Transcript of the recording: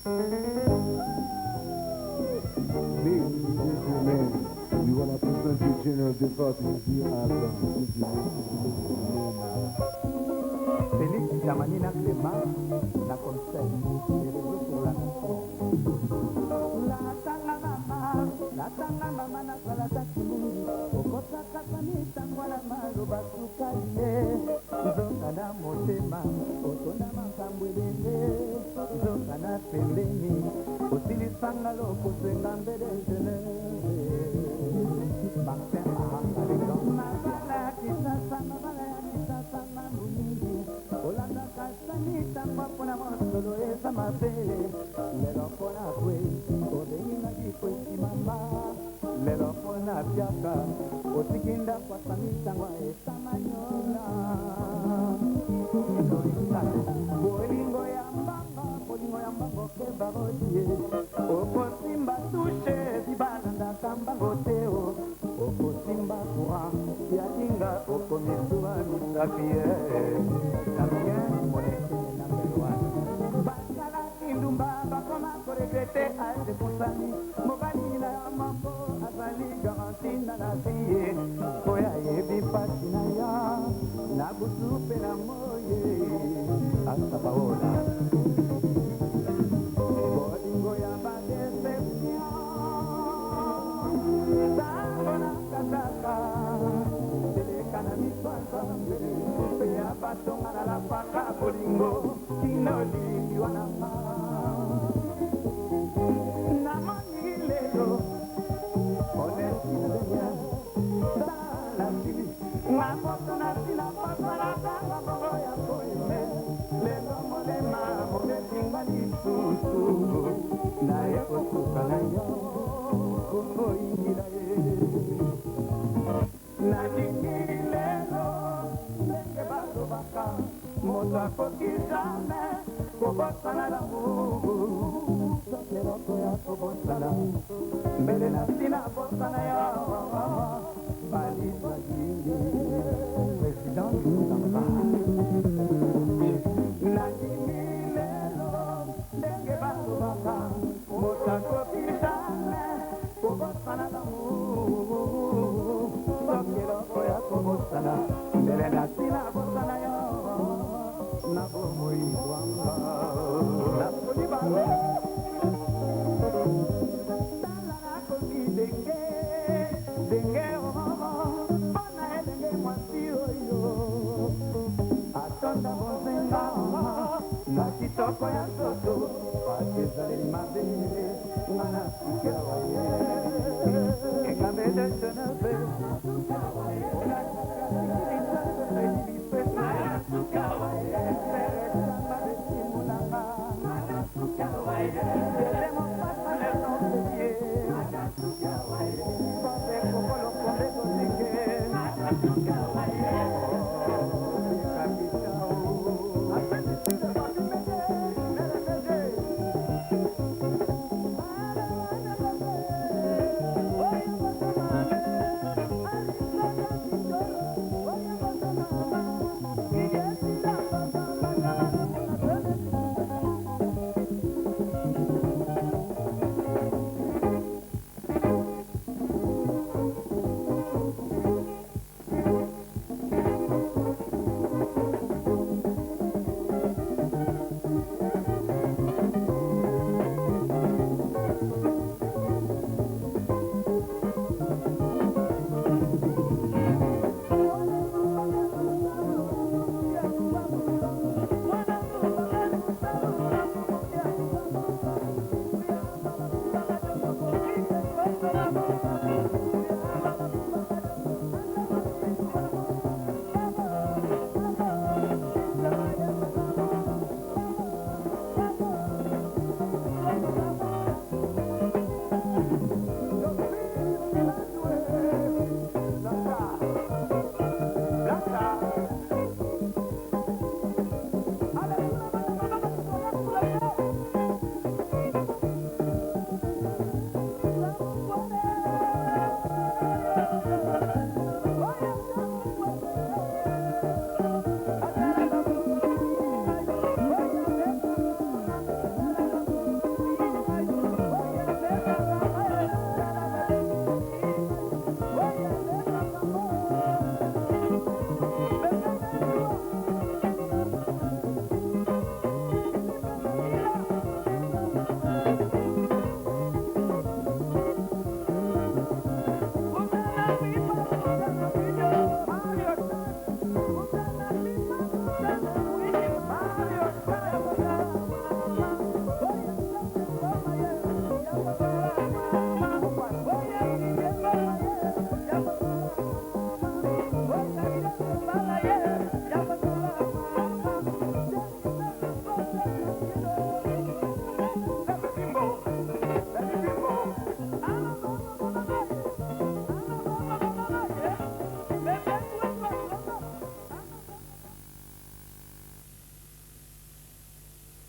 Ladies and gentlemen, we want to present you General Default here at Félix Jamani na Clément na Conseil les réseaux pour la nation. Latanga mama, latanga mama nazala tati mingi okosaka mitango na maloba sukali ye nzoka na motema otonda makambo ebele nzoka na pembeni osilisanga lokosenga mbele Genève Martin Ahanga le grand. Mabala ya Kisasa, mabala ya Kisasa, mambu mingi olandaka sami ntango mpona mosolo eza mabe. Lelo mpona kwe obenginga likwesi mama, lelo mpona piaka otiki ndako asami ntango esamanyola. Bolingo ya mbongo, bolingo ya mbongo, keba rodie okosimba tushe zibalandaka mbango te o okosimba courant ya kinga okomisuwa misapi ye. Damien Monekene number one. Basalaki ndumba bakoma koregretter age epusani, mobali na ya moko azali garanti na la vie ye oyo ayebi pasi na ya na butu mpe na moye asabaola. Bolingo ya badéception ntango nakataka eleka na miso ya Nzambe mpe ya batonga na lapaka bolingo kino liwa nanga. Namoni lelo nga moto na nsina posalakanga bongo ya koyeme lelo molema mobetinga lisusu naye kosuka na yo oyingila ye. Nalingi lelo ndenge balobaka moto akoki jamais kobosana l'amour. Soki eloko ya kobosana mbele na nsina bosana yo balizwakingi président Samba. Nandimi lelo ndenge balobaka moto akoki jamais kobosana l'amour. Soki eloko ya kobosana mbele na nsina bosana yo na bomoi bwanga naponi bango. Tala nakomi denge denge mpona elenge mwasi oyo atonda bozenga na kitoko ya nzoto pasi ezaleli mabe nga nasikela.